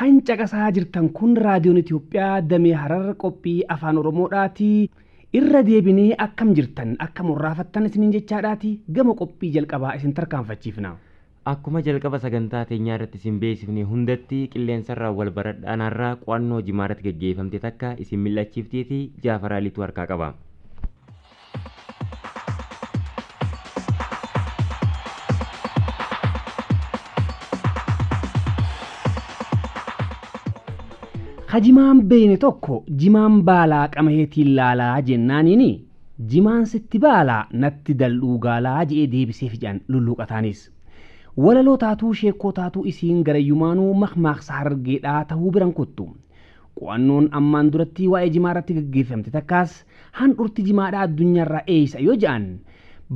Kan caqasaa jirtan kun raadiyoon Itoophiyaa damee Harar qophii afaan Oromoodhaati. Irra deebinee akkam jirtan akkam warraafattan isiniin jechaadhaati gama qophii jalqabaa isin tarkaanfachiifna. Akkuma jalqaba sagantaa teenyaa irratti isin beeksifne hundatti qilleensarraa wal baradhaanarraa qo'annoo jimaa irratti geggeeffamte takka isin mil'achiifteeti Jaafar Aliitu harkaa qaba. Hajimaan beeyne tokko jimaan baalaa qamaheetiin laalaa jennaaniini jimaan sitti baalaa natti daldhuu gaalaa je'ee deebiseef jedhan lulluuqataanis. Walaloo taatuu sheekoo taatuu isiin garayyumaanuu makmaaksa harargeedhaa tahuu biran kuttu. Qo'annoon ammaan duratti waa'ee jimaa irratti gaggeeffamte takkaas handhurti jimaadhaa addunyaarraa eeysa yoo jedhan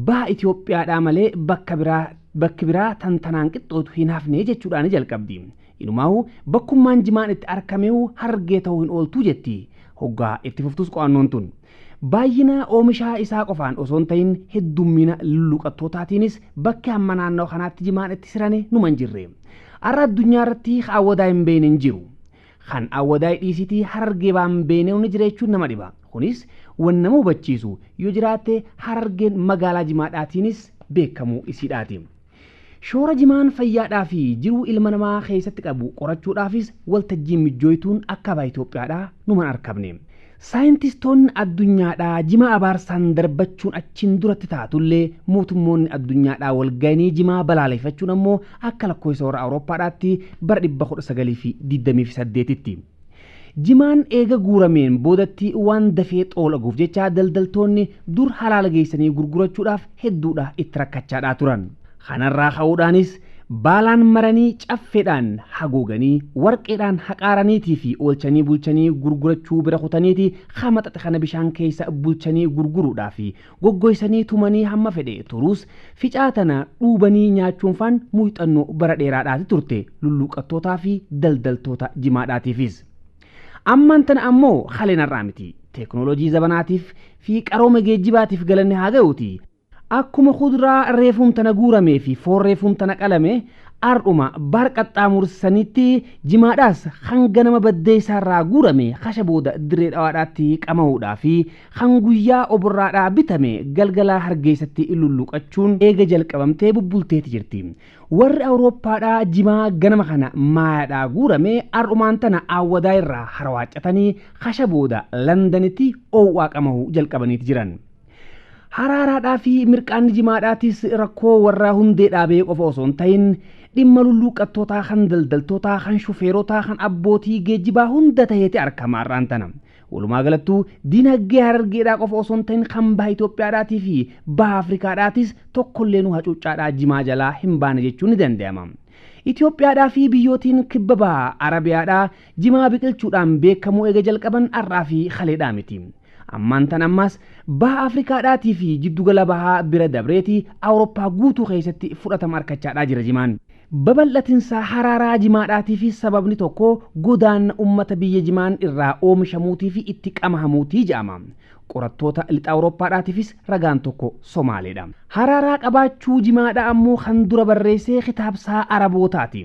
baha Itoophiyaadhaa malee bakka biraa bakki biraa tantanaan qixxootu hin hafne jechuudhaan jalqabdi. Inumaahu bakkummaan jimaan itti argameehu harargee ta'uu hin ooltuu jetti. Hoggaa itti fuftus qo'annoon tun. Baay'ina oomisha isaa qofaan osoo hin ta'in heddummina lulluqattootaatiinis bakki hamma naannoo kanaatti jimaan itti sirane numa hin jirre. Har'a addunyaa irratti awwadaa hin beekne hin jiru. Kan awwadaa dhiisitii harargee baan beekne ni jira jechuun nama dhiba. Kunis wan nama hubachiisu yoo jiraatte harargeen magaalaa jimaadhaatiinis beekamuu isiidhaati. Shoora jimaan fayyaadhaa fi jiruu ilma namaa keessatti qabu qorachuudhaafis waltajjiin mijjooytuun akka baha Itoophiyaadhaa numan argamne. Saayintistoonni addunyaadhaa jimaa abaarsaan darbachuun achiin duratti taatullee mootummoonni addunyaadhaa walga'anii jimaa balaaleffachuun ammoo akka lakkoofsa warra Awurooppaadhaatti bara 1928tti. Jimaan eega guurameen boodatti waan dafee xoolaguuf jecha daldaltoonni dur halaala geessanii gurgurachuudhaaf hedduudha itti rakkachaadhaa turan. Kanarraa ka'uudhaanis baalaan maranii caffeedhaan haguuganii warqeedhaan haqaaraniitii fi oolchanii bulchanii gurgurachuu bira kutaniiti hamaxaxe kana bishaan keessa bulchanii gurguruudhaa fi goggoysanii tumanii hamma fedhe turuus ficaa tana dhuubanii nyaachuun faan muuxannoo bara dheeraadhaati turte lulluuqattootaa fi daldaltoota jimaadhaatiifis. Ammaan tana ammoo haleen miti teeknooloojii zabanaatiif fi qarooma geejjibaatiif galanni haa ga'uuti. Akkuma kuduraa reefuun tana guuramee fi foon reefuun tana qalame ardhuma bar qaxxaamursanitti jimaadhaas hanga nama baddeessaarraa guurame kasha booda dirree dhawaadhaatti qamahuudhaa fi hanguyyaa oborraadhaa bitame galgalaa hargeessatti lulluqachuun eega jalqabamtee bubbulteeti jirti. Warri Awurooppaadhaa jimaa ganama kana maayaadhaa guurame ardhumaan tana awwadaa irraa harwaacatanii kasha booda Londanitti oowwaa qamahuu jalqabaniiti jiran. Haraaraadhaa fi mirqaanni jimaadhaatis rakkoo warra hundee dhaabee qofa osoo hin ta'in dhimma lulluuqattootaa kan daldaltootaa kan shufeerotaa kan abbootii geejjibaa hunda taheeti argama har'aan tana. Walumaa galattuu dinagdee harargeedhaa qofa osoo hin ta'in kan baha Itoophiyaadhaatii fi baha Afrikaadhaatis tokkollee nu hacuuccaadhaa jimaa jalaa hin baane jechuun ni danda'ama. Itoophiyaadhaa fi biyyootiin kibba baha Arabiyaadhaa jimaa biqilchuudhaan beekamuu eega jalqaban har'aa fi haleedhaa miti. Ammaan tan ammas baha Afrikaadhaatii fi jiddugala bahaa bira dabreeti Awurooppaa guutuu keessatti fudhatama argachaadhaa jira jimaan. Babal'atinsa haraaraa jimaadhaatii fi sababni tokko godaanna uummata biyya jimaan irraa oomishamuutii fi itti qamahamuutii jedhama. Qorattoota lixa Awurooppaadhaatiifis ragaan tokko Somaaleedha. Haraaraa qabaachuu jimaadhaa ammoo kan dura barreessee kitaabsaa Arabootaati.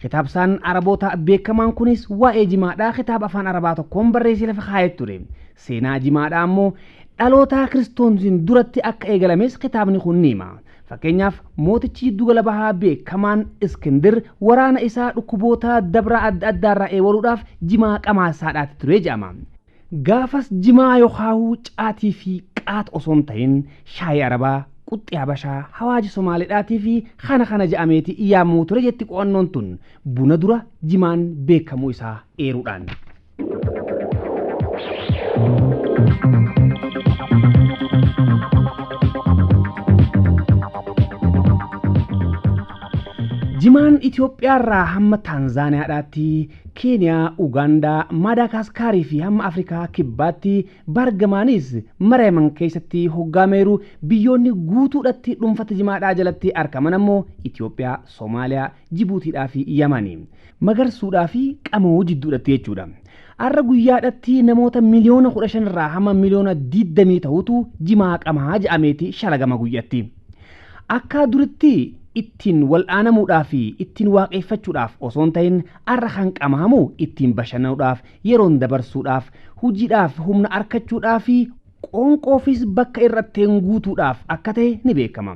Kitaabsaan Araboota beekamaan kunis waa'ee jimaadhaa kitaaba afaan Arabaa tokkoon barreessee lafa kaa'ee ture. Seenaa jimaadhaa ammoo dhaloota kiristoosiin duratti akka eegalames kitaabni kun ni hima. Fakkeenyaaf mootichi jiddugala bahaa beekamaan Iskindir waraana isaa dhukkuboota dabra adda addaarraa eewaluudhaaf jimaa qamaasaadhaati ture jedhama. Gaafas jimaa yookaan caatii fi qaata osoo hin ta'in shaayii Arabaa, quxxii Habashaa, hawaaji Somaaleedhaatii fi kana kana jedhameeti yaamuu ture jetti qo'annoon tun buna dura jimaan beekamuu isaa eeruudhaan. Jimaan Itoophiyaarraa hamma Taanzaaniyaadhaatti, Keeniyaa, Ugaandaa, Maadaagaskaarii fi hamma Afrikaa kibbaatti bargamaanis mara keessatti hoggaameeru biyyoonni guutuudhatti dhuunfata jimaadhaa jalatti argaman ammoo Itoophiyaa, Soomaaliyaa, Jibuutiidhaa fi Yamani. Magarsuudhaa fi qamoo jidduudhatti jechuudha. Har'a guyyaadhatti namoota miliyoona 15 irraa hamma miliyoona 20 ta'utu jimaa qamaa jedhameeti shalagama guyyatti. Akka duritti ittiin wal'aanamuudhaa fi ittiin waaqeffachuudhaaf osoo hin ta'in arra kan qamahamu ittiin bashannanuudhaaf, yeroon dabarsuudhaaf, hojiidhaaf, humna argachuudhaaf fi qoonqoofis bakka irratteen guutuudhaaf akka ta'e ni beekama.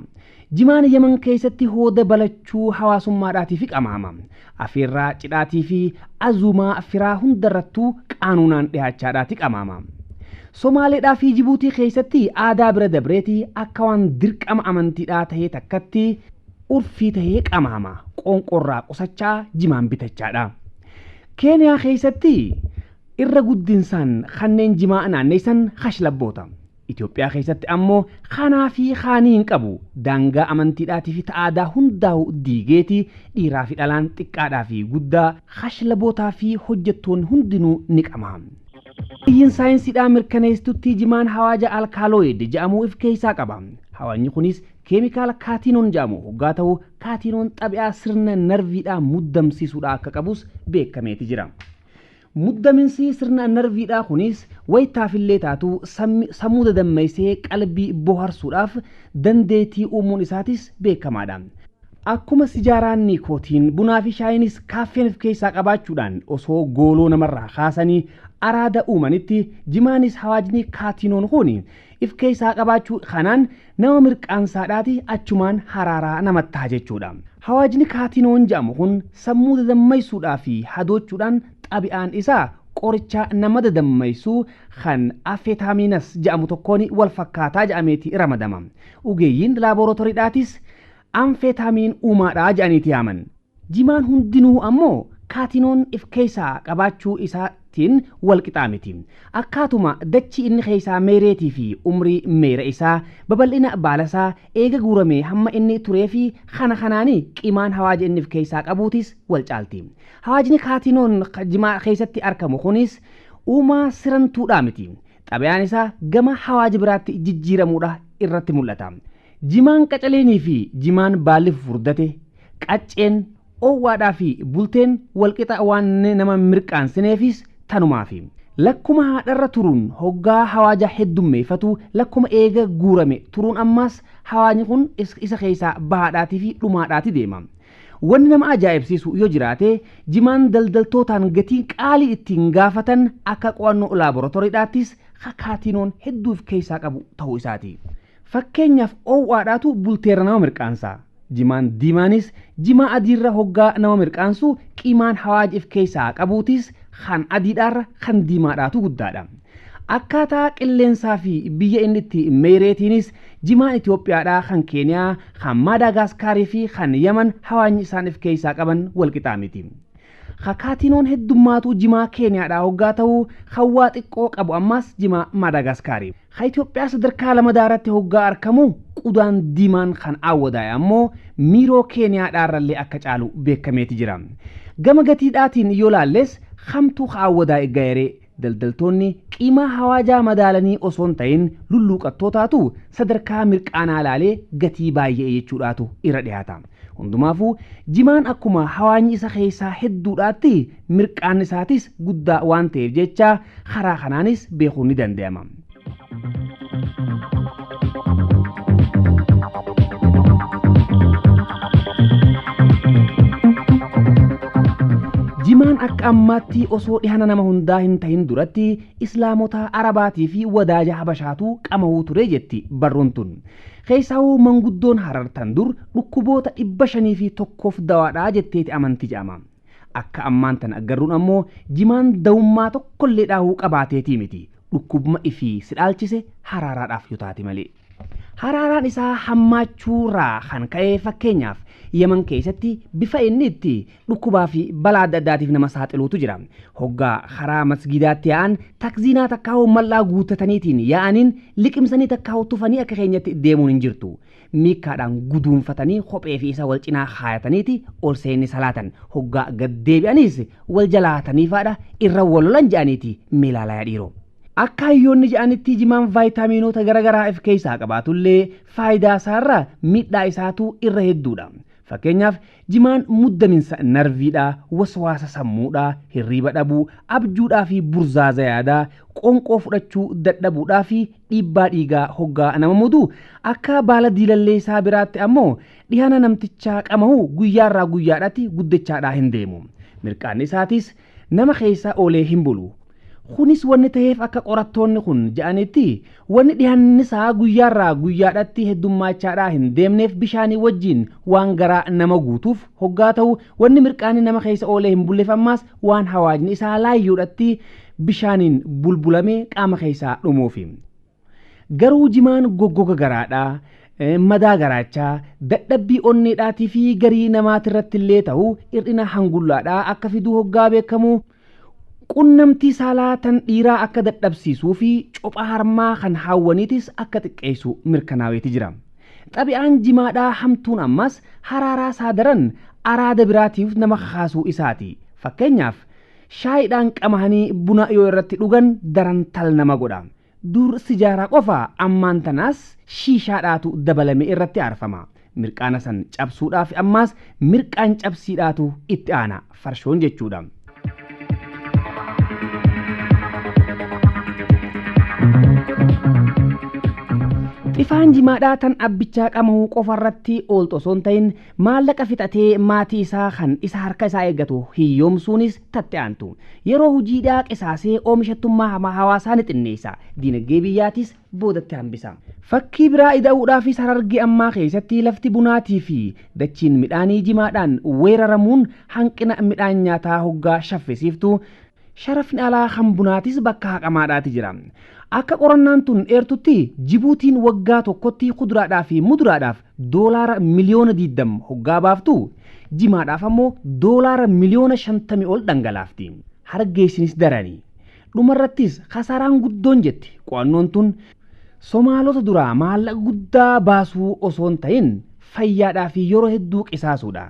Jimaan Yaman keessatti hooda balachuu hawaasummaadhaatiif qamaama. Afeerraa cidhaatii fi azumaa firaa hundarrattuu qaanuunaan dhiyaachaadhaati qamaama. Somaaleedhaa fi Jibuutii keessatti aadaa bira dabreetii akka waan dirqama amantiidhaa ta'ee takkatti urfii ta'ee qamaama. Qoonqorraa qusachaa jimaan bitachaadha. Keeniyaa keessatti irra guddinsaan kanneen jimaa naanneessan hashlabboota. Itoophiyaa keessatti ammoo kanaa fi kaanii hin qabu. Daangaa amantiidhaatii fi aadaa hundaa'u diigeeti dhiiraa fi dhalaan xiqqaadhaa fi guddaa hashlabootaa fi hojjettoonni hundinuu ni qama. Biyyiin saayinsiidhaan mirkaneessitutti jimaan hawaaja alkaalooyid jedhamu of keessaa qaba. Hawaanyi kunis keemikaala kaatiinoon jedhamu hoggaa ta'u kaatiinoon xabi'aa sirna narviidhaa muddamsiisuudhaa akka qabus beekameeti jira. Muddaminsi sirna narviidhaa kunis wayitaafillee taatu sammuu dadammaysee qalbii bohaarsuudhaaf dandeettii uumuun isaatis beekamaadha. Akkuma sijaaraan nikootiin bunaa fi shaayinis kaaffeen of keessaa qabaachuudhaan osoo gooloo namarraa kaasanii araada uumanitti jimaanis hawaajni kaatinoon kun if keessaa qabaachuu kanaan nama mirqaansaadhaati achumaan haraaraa namatti ta'a jechuudha. Hawaajni kaatinoon jedhamu kun sammuu dadammaysuudhaa fi hadoochuudhaan xabi'aan isaa qoricha nama dadammaysuu kan afeetaamiinas jedhamu tokkoon wal fakkaataa jedhameeti ramadama. Ogeeyyiin laaboratoriidhaatis amfeetaamiin uumaadhaa jedhaniiti yaaman. Jimaan hundinuu ammoo kaatinoon if keessaa qabaachuu isaatiin wal qixaa miti. Akkaatuma dachii inni keessaa meereetii fi umrii meera isaa babal'ina baalasaa eega guuramee hamma inni turee fi kana kanaani qimaan hawaaja inni of keessaa qabuutis wal caalti. Hawaajni kaatinoon jimaa keessatti argamu kunis uumaa sirantuudhaa miti. Xabayaan isaa gama hawaaja biraatti jijjiiramuudha irratti mul'ata. Jimaan qacaleenii fi jimaan baalli furdate qacceen oowwaadhaa fi bulteen walqixa waan nama mirqaansineefis tanumaafi. Lakkuma haadharra turuun hoggaa hawaaja heddummeeffatu lakkuma eega guurame turuun ammaas hawaajni kun isa keessaa bahaadhaatii fi dhumaadhaati deema. Wanni nama ajaa'ibsiisu yoo jiraate jimaan daldaltootaan gatii qaalii ittiin gaafatan akka qo'annoo laaboratoriidhaattis kaatinoon hedduu of keessaa qabu ta'uu isaati. Fakkeenyaaf oowwaadhaatu bulteerra nama mirqaansa. Jimaan diimaanis jimaa adiirra hoggaa nama mirqaansu qimaan hawaaja of keessaa qabuutis kan adiidhaarra kan diimaadhaatu guddaadha. Akkaataa qilleensaa fi biyya inni itti meereetiinis jimaan Itoophiyaadhaa kan Keeniyaa, kan Maadaagaaskaarii fi kan Yaman hawaajni isaan of keessaa qaban wal qixaa miti. Kaatinoon heddummaatu jimaa Keeniyaadhaa hoggaa ta'u hawwaa xiqqoo qabu ammas jimaa Maadaagaskaarii. Ka Itoophiyaa sadarkaa lamadaarratti hoggaa argamu qudaan diimaan kan awwadaa'e ammoo miiroo Keeniyaadhaarrallee akka caalu beekameeti jira. Gama gatiidhaatiin yoo laalles hamtuu awwadaa'e gaheree daldaltoonni qiimaa hawaajaa madaalanii osoo hin ta'in lulluuqattootaatu sadarkaa mirqaanaa laalee gatii baay'ee jechuudhaatu irra dhiyaata. Hundumaafuu jimaan akkuma hawaanyi isa keessaa hedduudhaatti mirqaan isaatis guddaa waan ta'eef jecha karaa kanaanis beekuun ni danda'ama. Jimaan akka ammaatti osoo dhihana nama hundaa hin tahin duratti islaamota arabaatii fi wadaaja habashaatu qama'uu ture jetti barruun tun. Keessaawuu manguddoon harartan dur dhukkuboota 501 dawaadhaa jetteeti amanti jedhama. Akka ammaan tan agarruun ammoo jimaan dawummaa tokkollee dhaahuu qabaateetii miti. Dhukkubma ifii si dhaalchise haraaraadhaaf yoo taate malee. Haraaraan isaa hammaachuurraa kan ka'e fakkeenyaaf Yaman keessatti bifa inni itti dhukkubaa fi balaa adda addaatiif nama saaxiluutu jira. Hoggaa karaa masgidaatti yaa'an takziinaa takkaa'uu mallaa guuttataniitiin yaa'aniin liqimsanii takkaa'uu tufanii akka keenyatti deemuun hin jirtu. Miikkaadhaan guduunfatanii kophee fi isa wal cinaa kaayataniiti ol seenni salaatan. Hoggaa gad deebi'aniis wal jalaatanii faadha irra wal lolan jedhaniiti meelaalaa dhiiroo. Akka hayyoonni jedhanitti jimaan vaayitaamiinota garaagaraa of keessaa qabaatullee faayidaa isaarra miidhaa isaatu irra hedduudha. Fakkeenyaaf jimaan muddaminsa narviidhaa, waswaasa sammuudhaa, hirriiba dhabuu, abjuudhaa fi burzaaza yaadaa, qoonqoo fudhachuu dadhabuudhaa fi dhiibbaa dhiigaa hoggaa nama mudu akka baala diilalleessaa biraatti ammoo dhihana namtichaa qamahu guyyaarraa guyyaadhaatti guddachaadhaa hin deemu. Mirqaanni isaatis nama keessa oolee hin bulu. Kunis wanni ta'eef akka qorattoonni kun jedhanitti wanni dhihanni isaa guyyaarraa guyyaadhaatti heddummachaadhaa hin deemneef bishaanii wajjin waan garaa nama guutuuf hoggaa ta'u wanni mirqaanni nama keessa oolee hin bulleef ammaas waan hawaajni isaa laayyoodhatti bishaaniin bulbulamee qaama keessaa dhumuufi. Garuu jimaan goggoga garaadhaa. Madaa garaachaa dadhabbii onneedhaatii fi garii namaatirratti illee ta'u hir'ina hangullaadhaa akka fiduu hoggaa beekamu qunnamtii saalaa tan dhiiraa akka dadhabsiisuu fi copha harmaa kan hawwaniitis akka xiqqeessu mirkanaaweeti jira. Xabi'aan jimaadhaa hamtuun ammas haraaraa isaa daran araada biraatiif nama kakaasuu isaati. Fakkeenyaaf shaayiidhaan qamahanii buna yoo irratti dhugan daran tal nama godha. Dur sijaaraa qofa ammaan tanaas shiishaadhaatu dabalame irratti aarfama. Mirqaana san cabsuudhaaf ammaas mirqaan cabsiidhaatu itti aana farshoon jechuudha. Xifaan jimaadhaa tan abbichaa qamahuu qofarratti ooltu osoo hin ta'in maallaqa fixatee maatii isaa kan isa harka isaa eeggatu hiyyoomsuunis tatti aantu. Yeroo hojiidhaa qisaasee oomishattummaa hawaasaa ni xinneessa. Dinagdee biyyaatis boodatti hambisa. Fakkii biraa ida'uudhaafis Harargee ammaa keessatti lafti bunaatii fi dachiin midhaanii jimaadhaan weeraramuun hanqina midhaan nyaataa hoggaa shaffisiiftu sharafni alaa kan bunaatis bakka haqamaadhaati jira. Akka qorannaan tun eertutti Jibuutiin waggaa tokkotti kuduraadhaa fi muduraadhaaf doolaara miliyoona 20 hoggaa baaftu jimaadhaaf ammoo doolaara miliyoona 50 ol dhangalaafti. Hargeessinis darani. Dhumarrattis kasaaraan guddoon jetti qo'annoon tun Somaalota duraa maallaqa guddaa baasuu osoo hin ta'in fayyaadhaa fi yeroo hedduu qisaasuudha.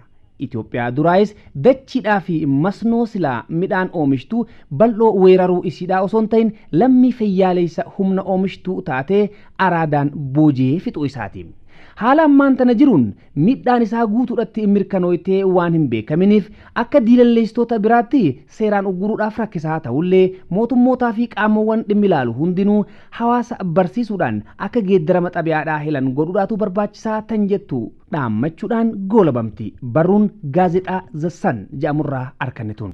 Itoophiyaa duraayis dachiidhaa fi masnoo silaa midhaan oomishtuu bal'oo weeraruu isiidhaa osoo hin ta'in lammii fayyaaleessa humna oomishtuu taatee araadaan boojee fixuu isaati. Haala ammaan tana jiruun miidhaan isaa guutuudhatti mirkanooytee waan hin beekaminiif akka diilalleessitoota biraatti seeraan ugguruudhaaf rakkisaa ta'ullee mootummootaa fi qaamowwan dhimmi ilaalu hundinuu hawaasa barsiisuudhaan akka geeddarama xabiyaadhaa helan godhuudhaatu barbaachisaa tan jettu dhaammachuudhaan goolabamti barruun gaazexaa The Sun jedhamurraa arganne tun.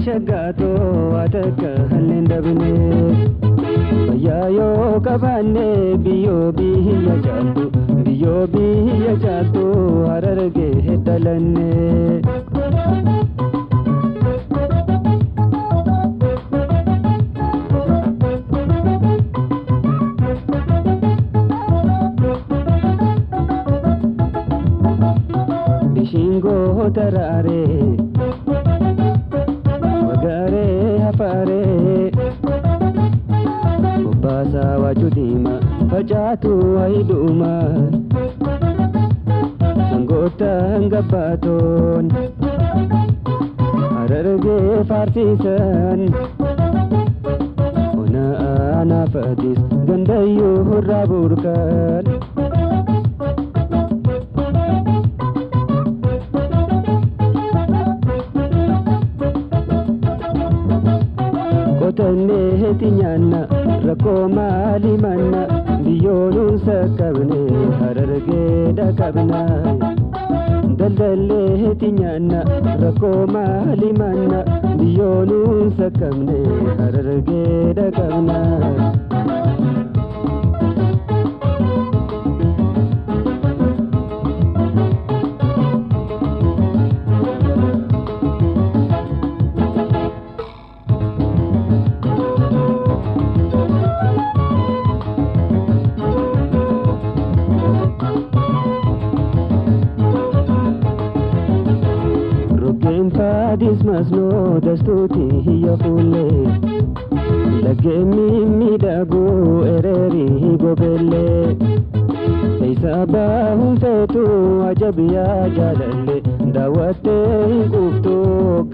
Shaggaatoo atakka halleen dabne fayyaa yoo qabaanne biyyoo biyya caaltu biyyoo biyya caaltu Harargee dhalanne. Bishingoo taraaree. Facaatu wayiidhuma sangoota hangabbaatoon Harargee faarsiisan ona aanaafatis gandayyuu hurraa burqaan. Qotannee nyaanna rakkoo maali manna biyyoonuun saqqabne Harargee dhaqabna. Daldallee nyaanna rakkoo maali manna biyyoonuun saqqabne Harargee dhaqabna. Masnoo dastuuti hiyya fuullee Laggeen mimmiidhagoo ereerii gobeellee. Isa bahuun feetu ajabiyaa jaalalle daawwattee hin quuftu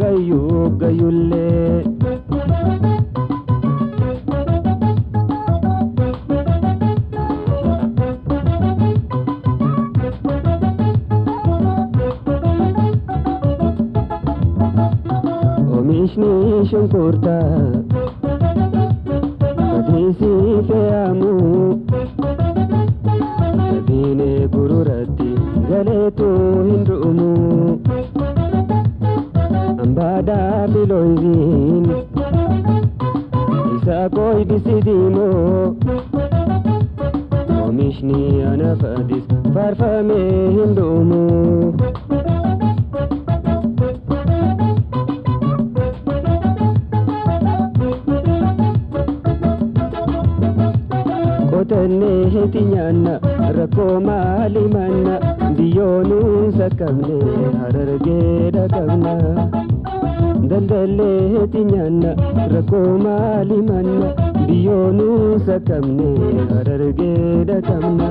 gayyuu gayyullee. Oomishni shunkurtaa adiisii fe'amu. Diinee gururatti galeetu hin du'umu. Ambaadaa filooyiziin isa qoydisi diimoo. Oomishni anafadis faarfamee hin dhumu. Qotannee heti nyaanna rakkoo maali manna biyyoonuun saqqabne Harargee dhaqabna. Daldallee heti nyaanna rakkoo maali manna biyyoonuun saqqabne Harargee dhaqabna.